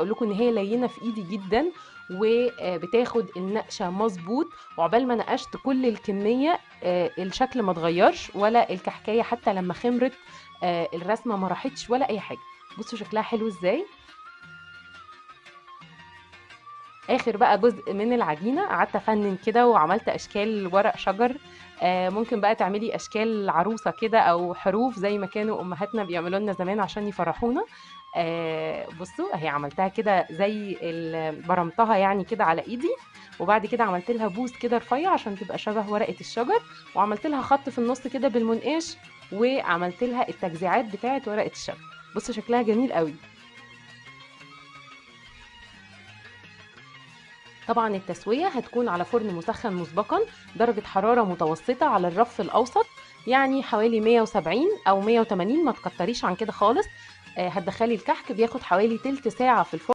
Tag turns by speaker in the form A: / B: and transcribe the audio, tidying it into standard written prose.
A: اقول لكم ان هي لينه في ايدي جدا وبتاخد النقشه مظبوط، وعقبال ما نقشت كل الكمية الشكل ما اتغيرش ولا الكحكايه حتى لما خمرت الرسمة ما راحتش ولا اي حاجة. بصوا شكلها حلو ازاي. اخر بقى جزء من العجينة قعدت افنن كده وعملت اشكال ورق شجر، ممكن بقى تعملي اشكال عروسه كده او حروف زي ما كانوا امهاتنا بيعملوا لنا زمان عشان يفرحونا. بصوا اهي عملتها كده زي برمتها يعني كده على ايدي، وبعد كده عملت لها بوز كده رفيع عشان تبقى شبه ورقة الشجر، وعملت لها خط في النص كده بالمنقاش، وعملت لها التجزيعات بتاعه ورقة الشجر. بصوا شكلها جميل قوي. طبعا التسوية هتكون على فرن مسخن مسبقا، درجة حرارة متوسطة على الرف الأوسط، يعني حوالي 170 أو 180، ما تكتريش عن كده خالص. هتدخلي الكحك بياخد حوالي تلت ساعة في الفرن.